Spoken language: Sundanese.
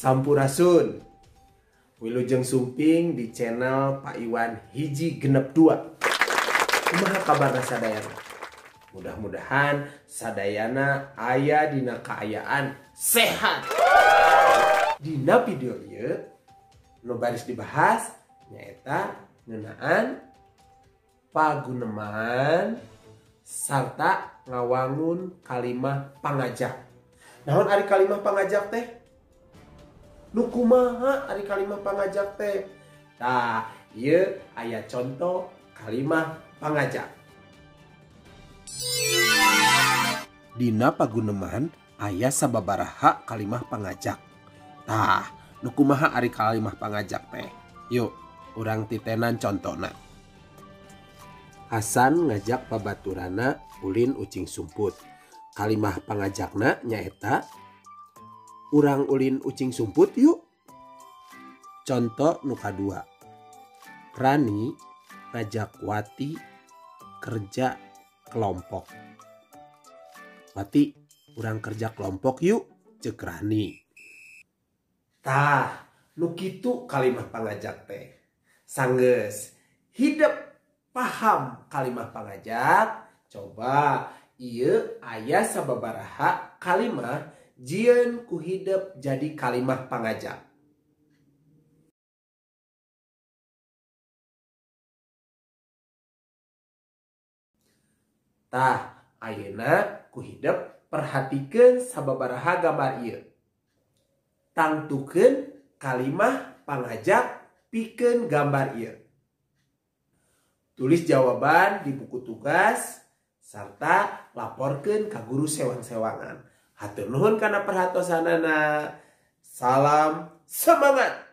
Sampurasun. Wilujeng sumping di channel Pak Iwan 162. Kumaha kabarna sadayana? Mudah-mudahan sadayana aya dina kaayaan sehat. Dina video ieu nu baris dibahas nyaeta ngeunaan paguneman sarta ngawangun kalimah pangajak. Naon ari kalimah pangajak teh? Nu kumaha ari kalimah pangajak teh? Tah, ieu aya contoh kalimah pangajak. Dina paguneman aya sababaraha kalimah pangajak. Tah, nu kumaha ari kalimah pangajak teh? Yuk, urang titenan contona. Hasan ngajak babaturana ulin ucing sumput. Kalimah pangajakna nyaeta urang ulin ucing sumput yuk. Contoh nu kadua. Rani ngajak Wati kerja kelompok. Wati, urang kerja kelompok yuk, cek Rani. Tah, nu kitu kalimah pangajak teh. Sanggeus hidep paham kalimah pangajak, coba ieu aya sababaraha kalimah jieun ku hidep jadi kalimah pangajak. Tah, ayeuna ku hidep perhatikeun sababaraha gambar ieu. Tangtukeun kalimah pangajak pikeun gambar ieu. Tulis jawaban di buku tugas sarta laporkeun ka guru sewang-sewangan. Hatur nuhun kana perhatosanana. Salam semangat.